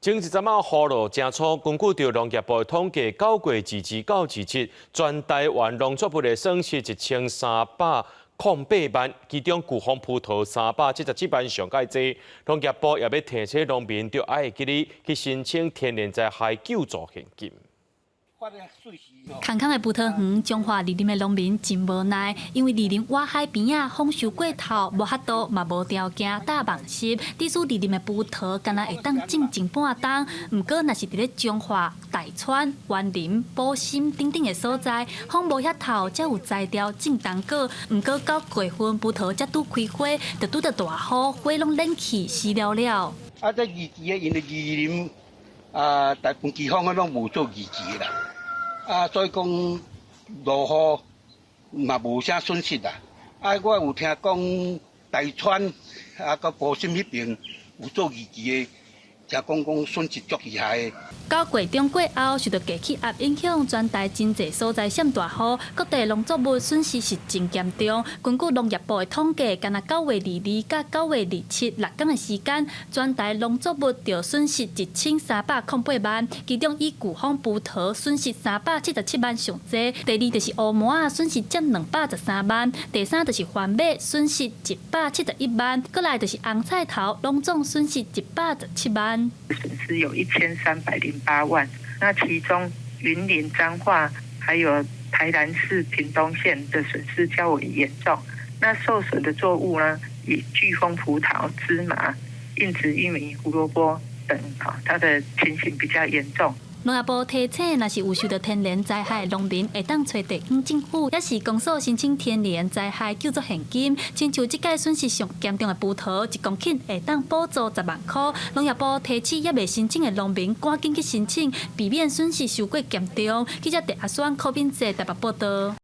前一陣仔雨落誠粗，根據著農業部的統計，9月22到27，全台灣農作物的損失1308萬，其中巨峰葡萄377萬上蓋濟。農業部也欲提醒農民，著愛會記得去申請天然災害救助現金。空空的葡萄園，彰化二林的農民真無奈，因為二林外海邊仔風收過頭，無法度嘛無條件搭網濕，致使二林的葡萄敢若會當種前半冬。毋過，若是佇咧彰化、大川、員林、埔心等等的所在，風無遐透，才有才調種冬果。毋過九月份葡萄才拄開花，就拄著大雨，花攏冷去死了了。啊，這二期的因為二林啊，大部分地方攏無做二期啦。啊，所以講落雨嘛無啥損失啦。啊，我有聽講大川啊，佮埔心彼爿有做二期的，聽講講損失足厲害的。九月中過後，受著低氣壓影響，全台真濟所在閃大雨，各地農作物損失是真嚴重。根據農業部的統計，干焦9月22佮9月276天的時間，全台農作物就損失1308萬，其中以巨峰葡萄損失377萬上濟，第二就是烏麻仔損失佔213萬，第三就是番麥損失171萬，閣來就是紅菜頭攏總損失117萬。損失有1308萬，那其中雲林彰化還有台南市屏東縣的損失較為嚴重。那受損的作物呢，以巨峰葡萄、芝麻、硬質玉米、胡蘿蔔等，它的情形比較嚴重。農業部提醒，若是有受著天然災害的農民，會當揣地方政府，抑是公所申請天然災害救助現金。親像這擺損失上嚴重的葡萄，1公頃會當補助10萬箍。農業部提醒，猶未申請的農民，趕緊去申請，避免損失傷過嚴重。記者鄭阿雙、柯敏哲台北報導。